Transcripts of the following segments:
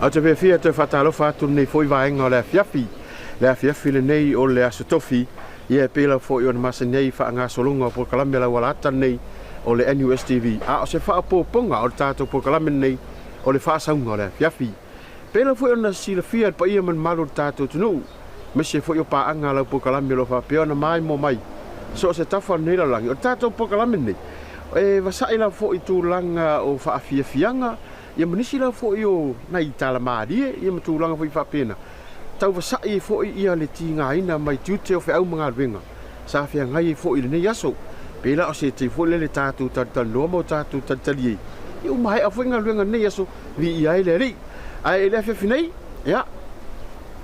Ou te fiafia e toe faatalofa atu lenei foi vaega o le afiafi. Le afiafi lenei o le Aso Tofi, ia e pei lava foi ona masani ai i faagasologa o polokalame laualaata lenei o le NUSTV. A o se faaopoopoga o le tatou polokalame lenei o le faasauga o le afiafi. E pei lava foi ona silafia e le paia ma le mamalu o le tatou atunuu, aemaise foi o paaga a lau polokalame o lo o faapea ona maimoa mai so o se tafa o lenei lalolagi. O le tatou polokalame lenei, e vasai lava foi i tulaga o faafiafiaga, Ia ma nisi lava foi o nai tala malie ia ma tulaga foi faapena, tau vasa'i ai foi ia le tigaina mai tiute o feau ma galuega sa feagai ai foi i lenei aso. Pei la o se taimi foi lele tatou talatalanoa ma o tatou talitali ai, ia ua maea foi galuega i lenei aso, viia ai le Alii. Ae i le afiafi nei, ia,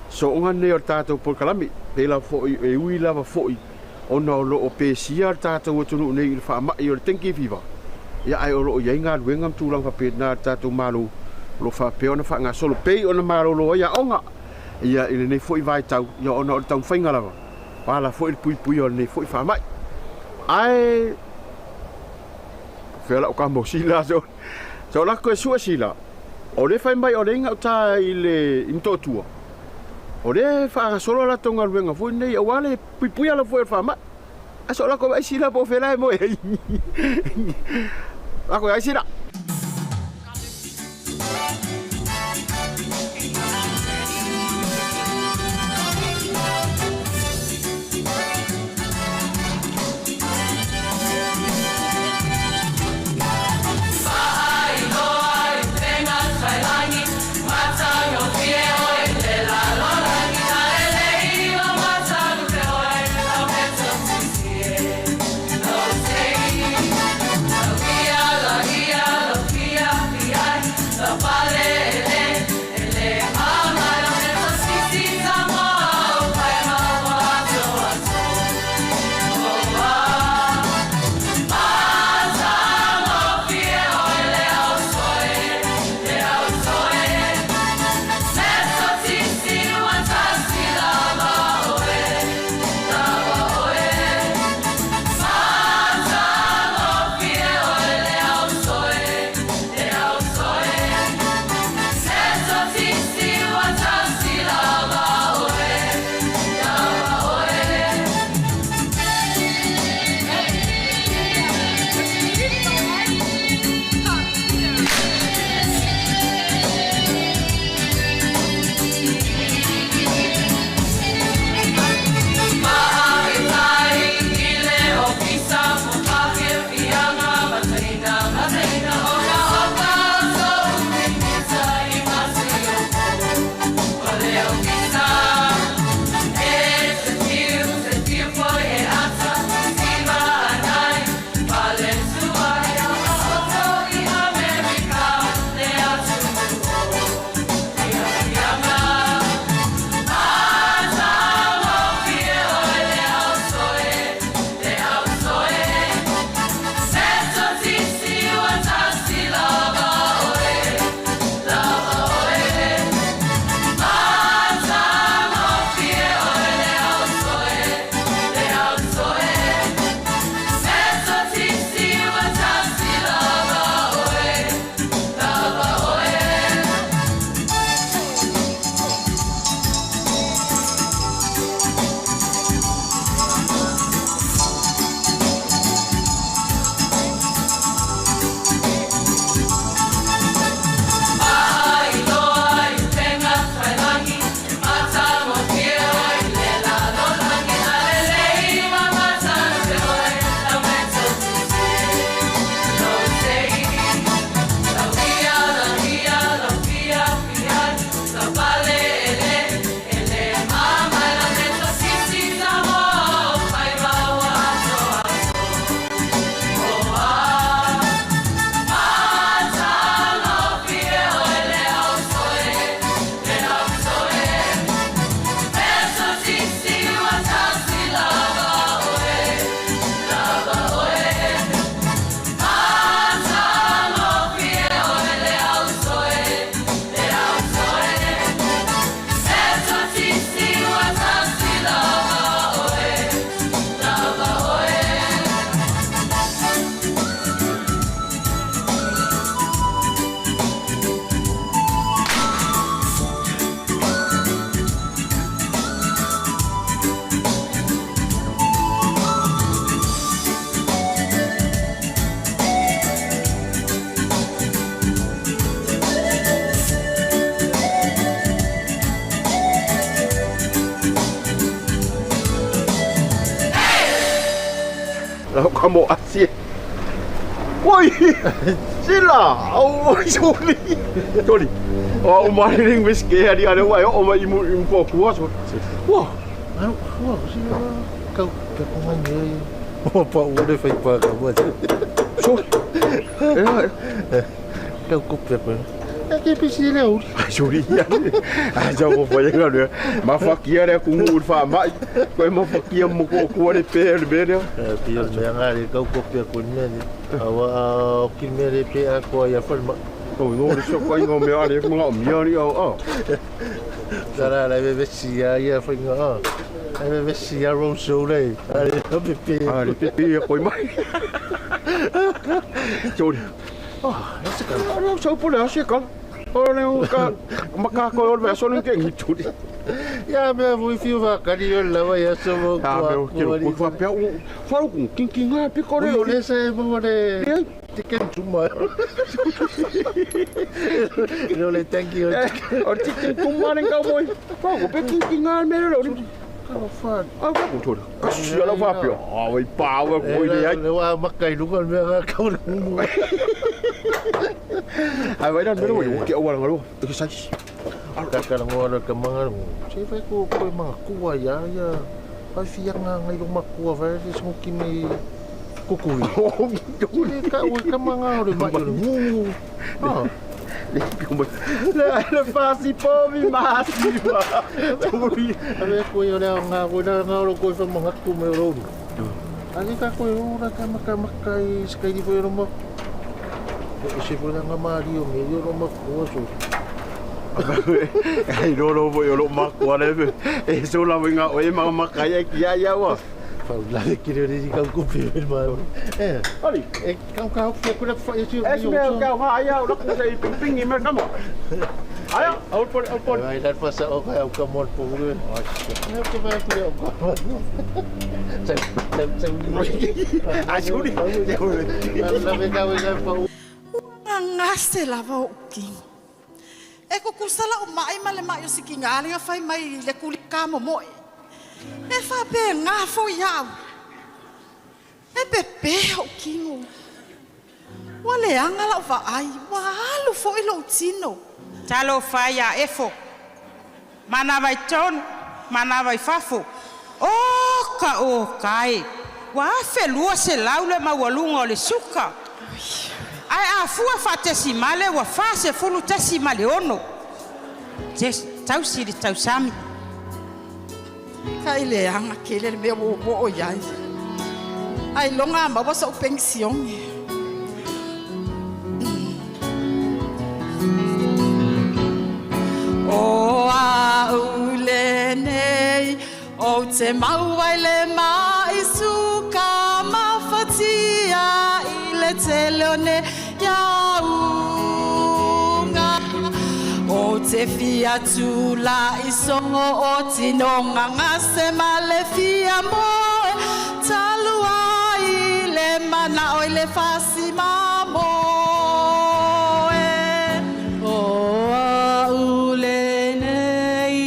sooga lenei o le tatou polokalame, pei lava foi e ui lava foi ona o lo o pesia le tatou atunuu nei i le faamai o le dengue fever, ia ae o lo o i ai galuega ma tulaga faapena a le tatou Malo o lo o faapea ona faagasolo pei ona malolo ai aoga ia i lenei foi vaitau, ia ona o le taumafaiga lava o ala foi le puipuia o lenei foi faamai. Ae fea lau kamo sila so so lako e sue sila o le fai mai o le inga uta i le i Motootua o le faagasolo a latou galuega foi nei aua le Puipuia lava foi o le faamai. Ae so o lako ai sila po o fea la e moe ai. Lako ai sila. Kamo asie. Oi! Sila! Oi, suli! Toli. O o mai ring whisky ari are wa o mai mu mu ko kua so. Wa. Au, ua, sila kau ka konga ni. O pa o le fai pa ka wa. So. Eh, Kau ko pe ko. E ke pisi le uri. ai suli ya. Ai so ko foi ga le. Ma fa kia le ku ngu fa mai. Ko ma fa kia mo ko kua le pe le be le. E pi o me nga le kau ko pe ko ni ni. Awa o ki me le pe a ko ya fa ma. O no le so ko ngo me ale mo mi ari o. O. Tara la be si ya ya fa nga. E be si ya ro so le. Ale pe pe. Ah, le pe pe ko mai. Suli. Oh, ese ka. Ano sa po le asie ka. O le ka maka ko o le so ke ngi tuli. Ya me vui fiu va kari o la wa ya so mo Ah, me o ke ko fa pe o fa o king king ha pe ko le O le se mo le. Tiken tuma. No le thank you. O ti king tumma ne ka moi. Fa ko pe king king ha me le. Ka fa. Ah, ka ko tuli. Ka si ala fa pe. Ah, oi pa wa ko le ai. Le wa makai luka me ga ka o le. Ai vai dan me lo ke o wa ngalo. Ke sai. Ka ka ngo ala ka manga. Se fa ko ko manga kuwa ya ya. Fa fi ya nga ngai lo makua fa le so ki me kukui. Oh, tuli. Ka o ka manga o le mai o ngu. Ah. Le le le fa si po mi ma si ma. Tuli. Ave ko yo le nga ko na nga lo ko fa manga ku me ro. Ale ka ko yo ra ka maka maka i skai di fo ro mo. Se fo nga mari o me yo ro mo ko so. Ai ro ro mo yo lo ma ko le. E so la winga o e ma ma kai e kia ia wa. Fa la le ki re ka ku pe ma. Eh. Ali. E ka ka ku ku la fa yo Es me ka ha ia la ku sei ping ping i me ka mo. Ai, au por au por. Ai la fa sa o ka o ka mo po ru. Ne ko va ku o ka. Se se se. Ai suri. La me ka ka fa. Gagase lava o'u kino. E kukusa la'u ma'i ma le ma'i o sikiga lega fai mai i le kulikā momo'e. E faapegā fo'i a'u. E pepē o'u kino. Ua leaga la'u va'ai, ua alu fo'i lo'u tino. Talofa ia efo. Manava i tonu, manava i fafo. O ka o kai. Ua 1200 le maualuga o le suka. Ae afua faatesimale ua 40.6. Tausi le tausami. Ka i leaga kele le mea ua oo i ai. Ai loga a maua so'u penisione. O a'u lenei ou te mau ai le ma'i suka mafatia i le tele o ne iauga. O te fia tula'i sogo o tinoga gase ma le fia moe talu ai le mana'o i le fasi mamoe. O a'u lenei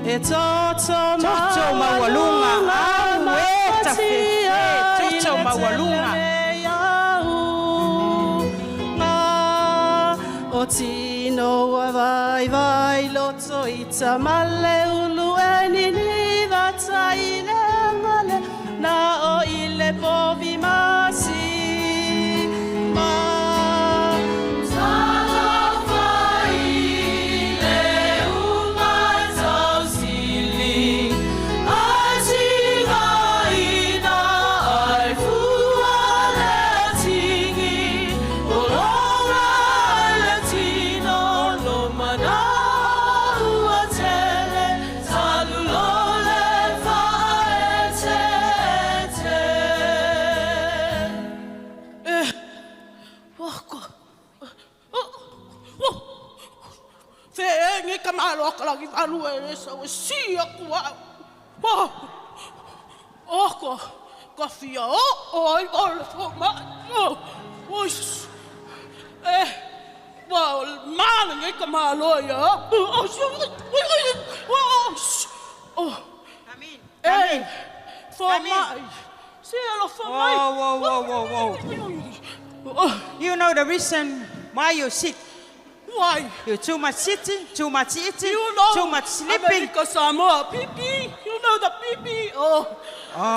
e toto Toto maualuga au e tafefe. Toto maualuga. O tino ua vai vai loto i tamale ulu e nini vata i le angale na o i le povi masi ma. Talofa i le uma tausili Atinga ina ai fua le tingi O longa le tino lo mana ua tele Talulo le faete te. Ua ko. Ua. Fe'ēgi ka malo akalagi falu e le sau e si aku a'u. Ua. O ko. Ka fia o'o ai o le foma'i. Oi. E. Ua o le malagi ka malo ia a'u. O si. Oi oi. O. O. Amin. E. Foma'i. Se alofa mai. Whoa, whoa, whoa, whoa, whoa. You know the reason why you're sick. Why? You're too much sitting, too much eating, You know, too much sleeping. America Samoa, pee-pee. You know the pee-pee. Oh,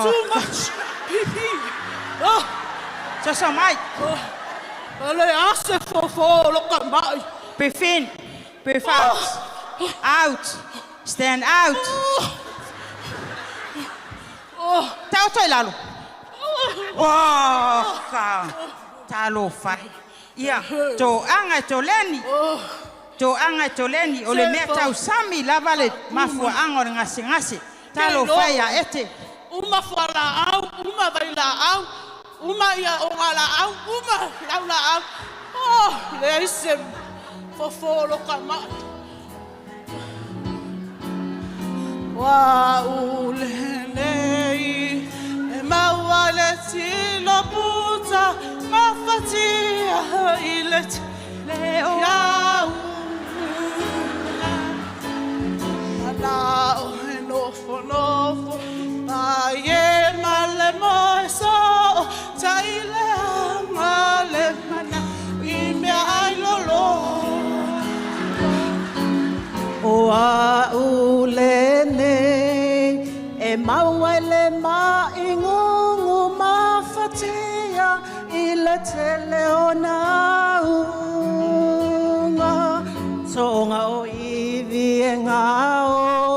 too much pee-pee. Oh, So, Mike, oh. Le ase fofo lo ka mai. Breathe in, breathe out. Out. Stand out. Oh, Tau toi lalo. Oh, ka. Talo fai. Ia, to anga to leni. To anga to leni. O le mea tau sami lava le mafua anga o le ngase ngase. Talo fai a ete. Uma fua au, uma vai la au, uma ia o ngā la au, uma lau la au. Oh, le aise fofo lo ka mai. Wa ule nei, e maua le tilo puta, mafatia i le Le o. Ia una. Ana o he nofo nofo, a ye male moe so, ta ile anga le mana, i mea ai lolo. O a ule nei, e maua le ma ingungu mafatia i le tele o na unga. Tonga o iwi e ngā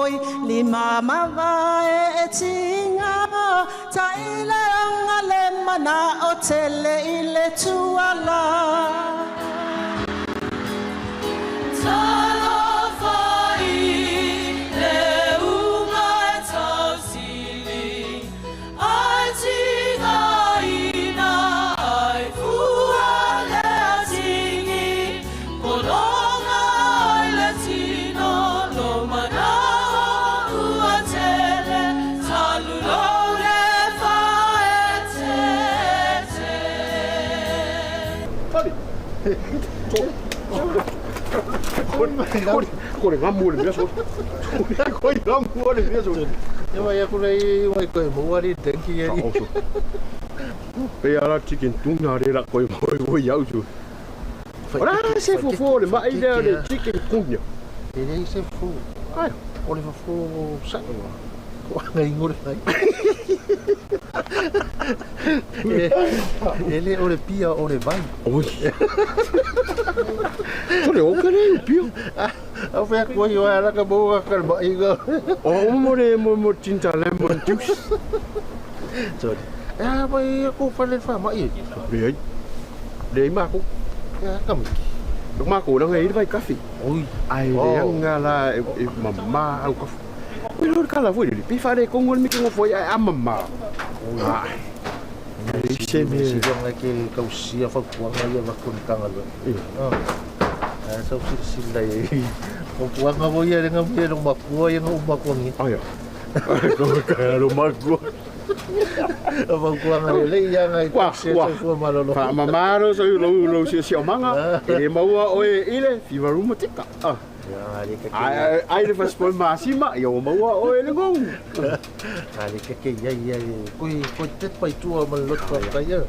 oi, lima mavae e tinga, ta ile anga le mana o tele i le tuala. Talofa i le unga e tausili, ai tinga ina ai fua le atingi, kolonga ai le tino lo manao ua tele, talulo le faetete. Tali. Kore ngamu le mea so. Kore ngamu le mea so. E mai aku nei mai koe mo ari tenki e. Pe ala chicken tunga re la koe mo mo iau su. Ora se fofo le mai le le chicken tunga. E le se fofo. Ai. O le fofo sa. Ko anga ingore mai. E le o le pia o le vai. Oi. Tole o kere pia. Au fea koe o ala ka mo ka ma inga. O mo le mo tinta lemon juice. Sorry. E ala mai ko fale fa mai. Le. Le ma ko. E ka mi. Ma ko la ngai vai kafi. Oi. Ai le anga la e mama au kafi. Oi lo kala foi le pi fa le kongo mi kongo foi ai amama. Ai. Le se me se nga ke kausia fa kuanga ia va kon kanga lo. Ah sa si si la e. Ko kuanga mo ia nga mi no makua ia nga umakuangi. Ai. Ko ka lo makua. Va kuanga le ia nga Wa se wa. se fua malolo. Fa mamaro so lo lo si si o manga. E maua oe ile fi varu tika. Ah. Ya le ka ke. Ai ai le fa spol masima ia o maua oe le ngou. Ale ka ke ia ia koi koi te pai tua ma lo pa pa ia.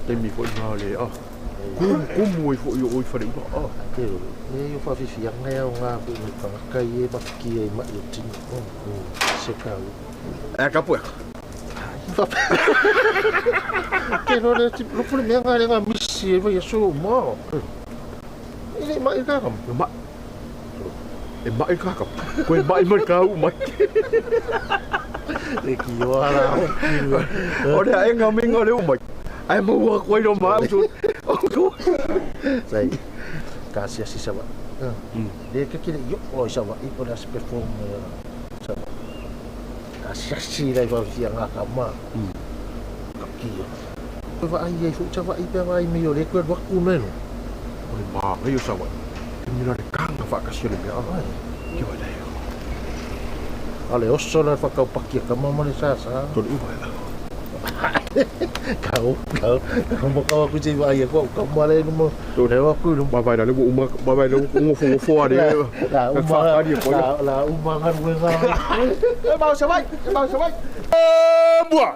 Te mi foi ma le ah. Kum kum oi foi oi fa le ah. Ke e yo fa fifi anga ia nga ko ni pa ka ie ma ki e ma yo tin. Se ka. E ka pue. Ke no le ti lo pule me nga le nga misi e vai so mo. E le ma i ka kam. Ma e mai ka ka. Koe mai mai ka u mai. Le ki o ala. O le ai nga minga le u mai. Ai mo wa koe no ma so. Sai. Ka sia si sa wa. Le ka ki le yo o sa wa i po la se perform sa. Ka sia si lai va fia nga ka ma. Ka ki yo. Koe va ai ai fu cha va i pe va i mi o le koe wa ku me no. O le ma ngai o sa wa. Ke mi le kanga fa ka sia le mea. Ki wa le. Ale oso la fa ka paki ka ma le sa sa. To le uva. Kau kau mo ka ku te vai ko ka ma le no. Le wa ku no. Ba vai le uma ba vai le ngofo ngofo ale. La uma la la uma nga ruenga. E mau sa vai, e mau sa vai. Bua.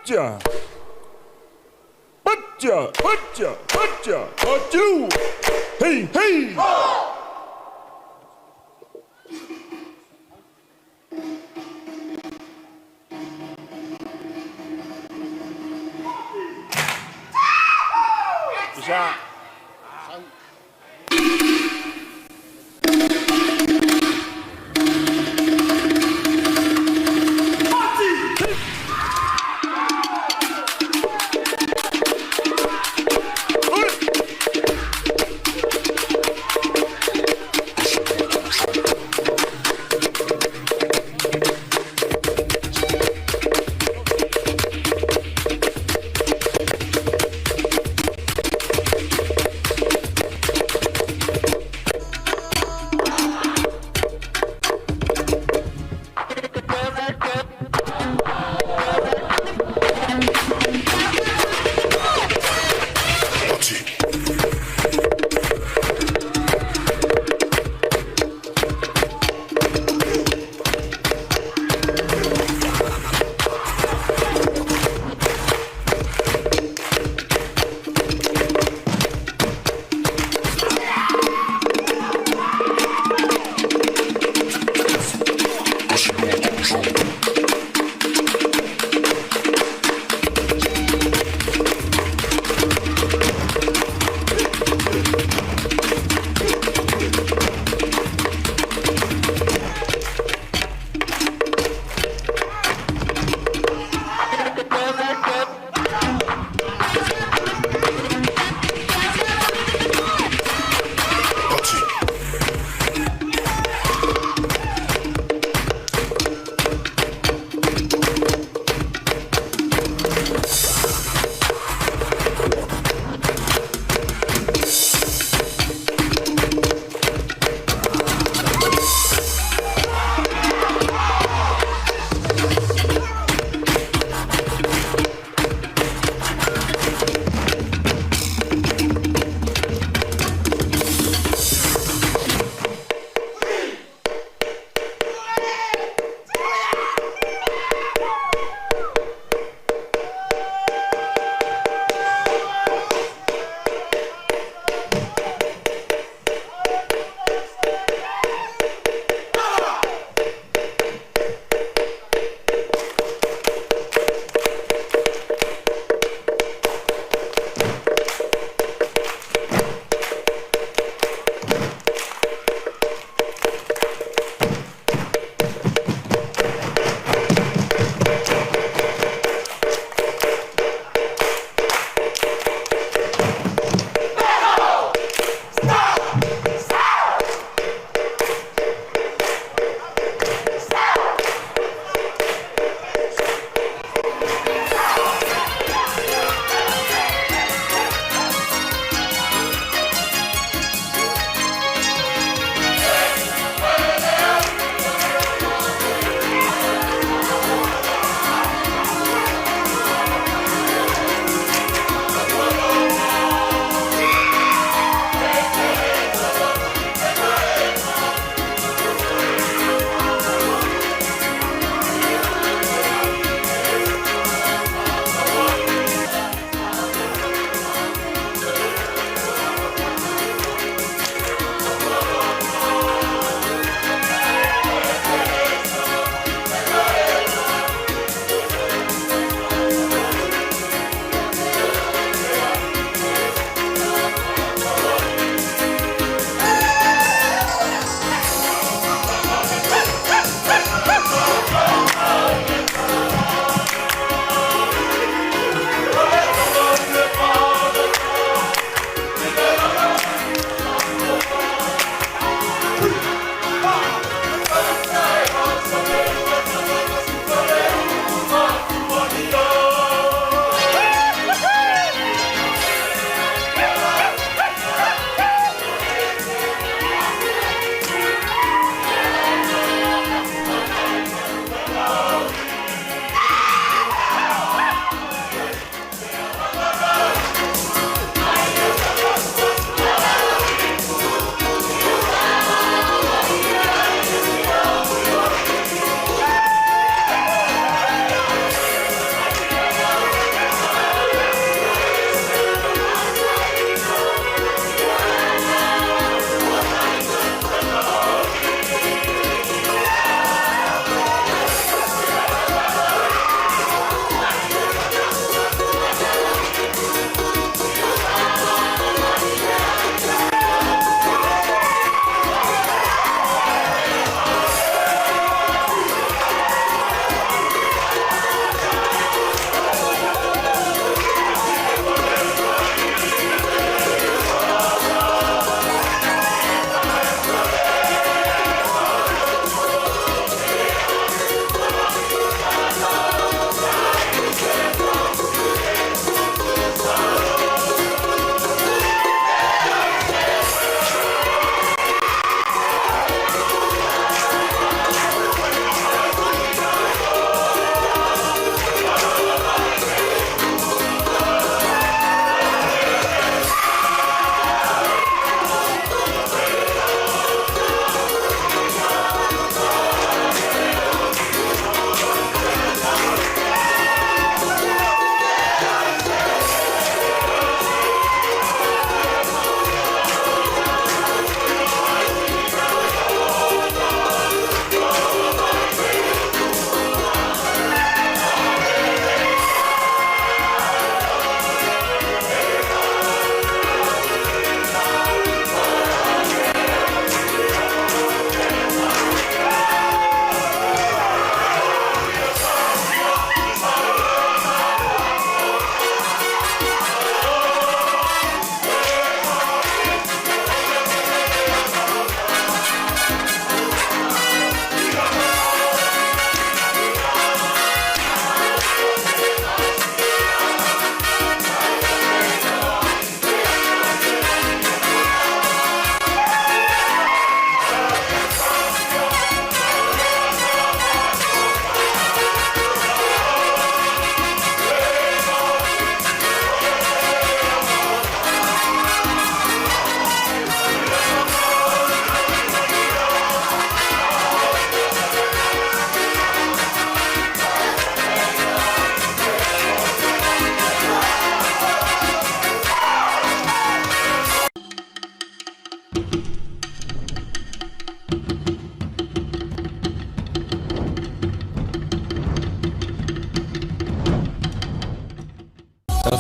Patia! Patia! Patia! Patia! Patilu! Hei! Hei! Isa!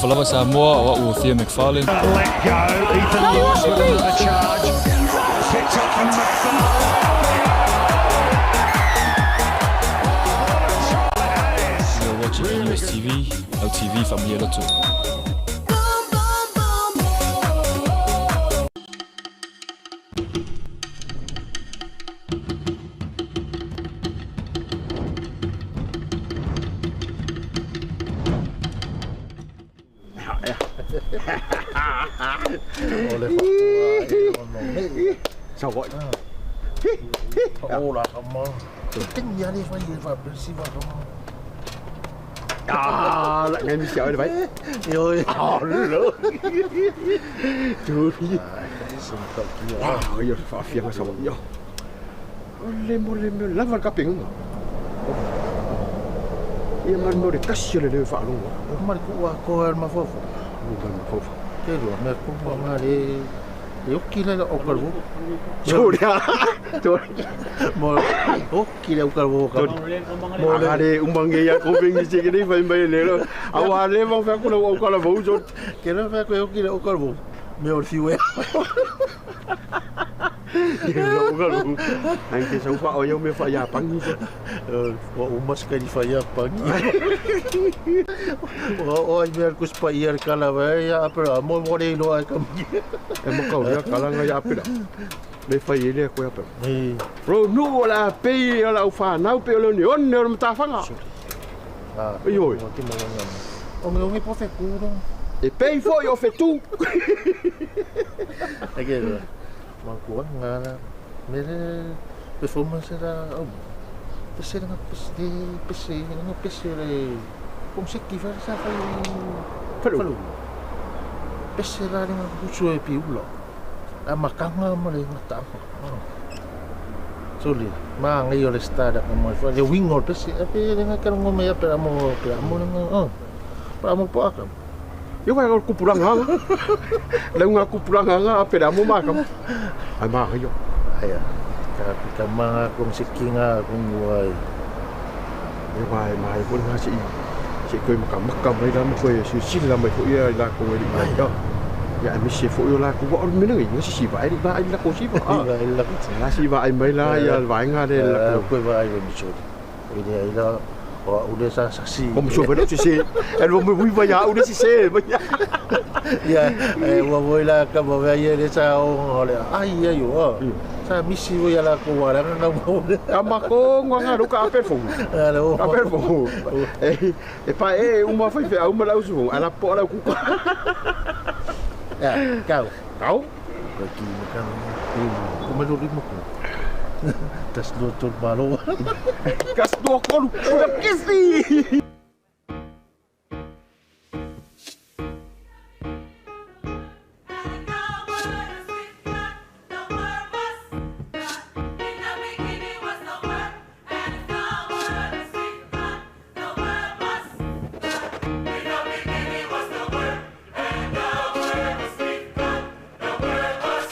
Talofa lava Samoa, o a'u o Thea McFarlane. Let go. Ethan Lawson with the charge. Picked up from McFarlane. You're watching NUS TV, lau TV faamanuia loto. O le faatua e ono nei. Savaii. O la ka ma. Tingi ale fai e fa pesi fa ka ma. Ah, lại nghe mi xéo vậy. Oi. Ah, lo. Turi. Ah, ia faafiaga Savaii. O le mo le mea lava le kapenga. Ia ma le mea o le tasi o le lē faalogo. Ma le kuʻu atoa e le mafaufau. Ma le mafaufau. Te lua mea kuʻu aga le e oki le o kalvo. Turi. Turi. Mo oki le o kalvo ka. Mo le le umange ia ko vengi se ke fai mai le lo. Awa le va fa ku o kala vau so. Ke le fa ku oki le o kalvo. Me o fiwe. Ke lo o kalvo. Ai ke sau fa o yo me fa ya pangi so. O uma se ka fa ya pangi. O ai me ku spa ia kala va ya apera mo mo le lo ai ka. E mo kau ya kala nga ya apera. Le fai ele ko ya apera. Ro nu o la pe o la ufa nau pe o le ni on o matafaga. Ah. Oi. O me o po fe kuro. E pei foi o fetu. E ke ma ku nga me le performance era au. Pese nga pese pese nga pese le kom se ki fa sa fa Falu. Pese la nga kusu e piula. A makanga mo le nga tama. Soli, ma ngai o le stada ka mo fa le wingo pese e pe le nga ka ngo me pe amo pe amo nga oh. Pa amo po aka. Ia vai o kupuranga nga. Le nga kupuranga nga pe amo ma ka. Ai ma yo. Ai ka ka ma kong sikinga kong ai. E vai mai ko nga si si ko maka maka mai la mo ko si si la mai ko ia la ko ri mai yo. Ia mi si fo yo la ko wa mi ngai si si vai va ai la ko si va. Vai la ko. La si va ai mai la ia vai nga le la ko ko vai mi so. I le la o u le sa sa si. Como so velo si si. El mo mui vai a u le si se. Ia e ua voi la ka mo vai le sa o le ai ai o. Sa misi voi ala ko wara nga mo. Ka mako nga nga ka ape fo. Ape fo. E e pa e uma fai fe au ma lau su ala po ala ku. Ya, kau. Kau. Ko ki mo ka. Ko ma lo ritmo ko. Tas do tol malo. Kas do kolu. Kisi. The word was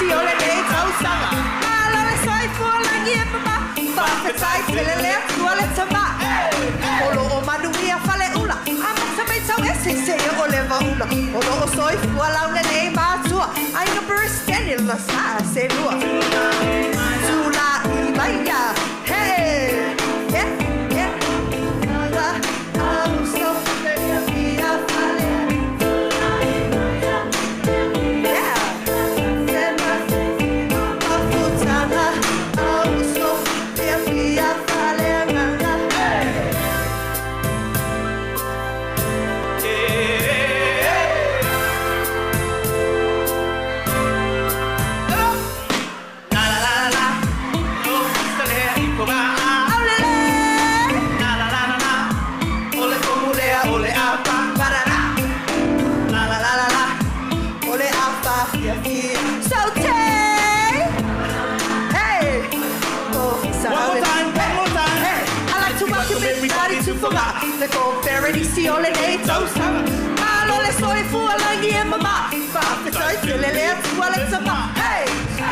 Ferenisi o lenei tausaga. Malo le soifua lagi e mama, faafetai tele le Atua le Tama. O lo o manuia Faleula, amata mai Tauese seia o le Vaula. O lo o soifua laulelei matua, aiga Bruce Daniel ma Sa Selua. Tulai maia, hey, yeah, yeah. Le Conferenisi o lenei tausaga. Malo le soifua lagi e mama, faafetai tele le Atua le Tama. Hey!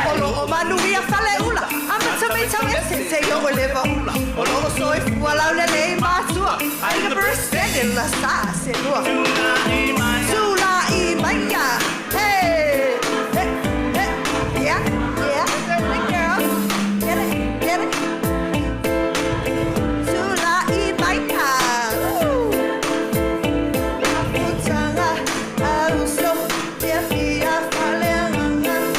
O lo o manuia Faleula, amata mai Tauese seia o le Vaula. O lo o soifua laulelei matua, aiga Bruce Daniel la Sa Selua. Tulai maia, hey! Hey, hey, yeah, yeah, good girl. Get it, get it. Tulai maia. Woo! Mafutaga, auso, fiafia, faleagaga.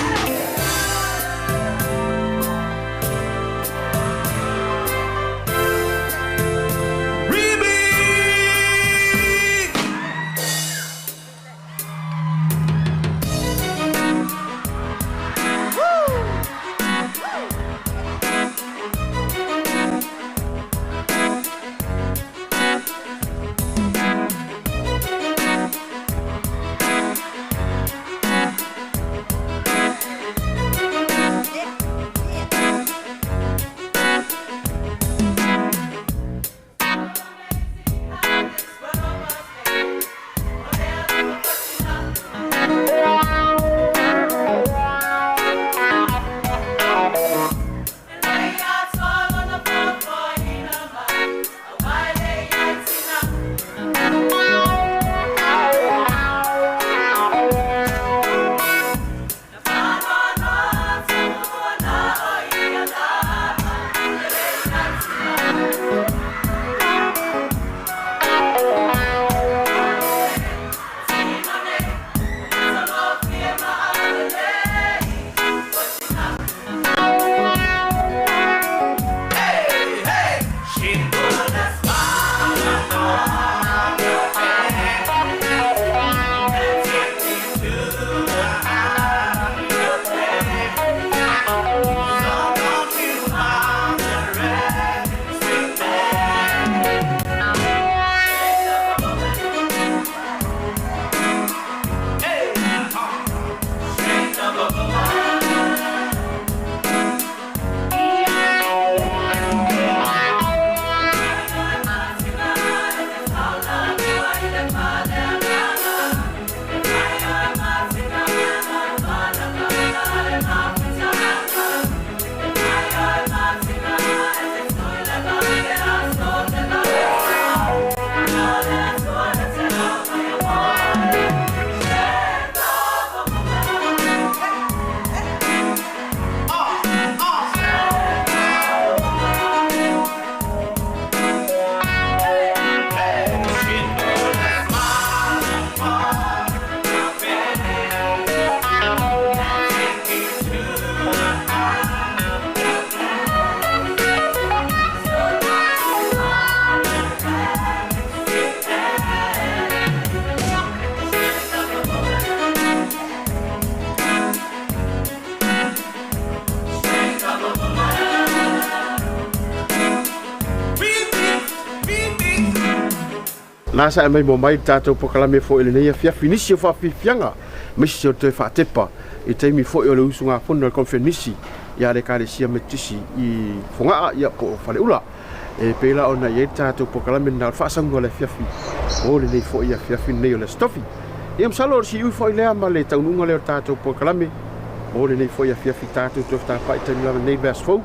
Na sa e mai mo mai le tatou polokalame foi i lenei afiafi nisi o faafiafiaga aemaise o le toe faatepa i taimi foi o le usugafono a le Conferenisi ia le Ekalesia Metotisi i Fogaa ia po o Faleula. E pei la ona i ai le tatou polokalame lena o le faasauga o le afiafi o lenei foi afiafi lenei o le Aso Tofi. Ia masalo o le siui foi lea ma le taunuuga lea o le tatou polokalame. Mo lenei foi afiafi tatou toe fetafaai i taimi lava nei le vaiaso fou.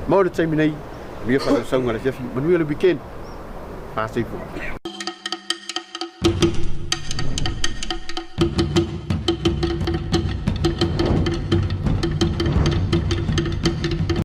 Mo le taimi nei, manuia faatausaga le afiafi, manuia le weekend. Faasoifua.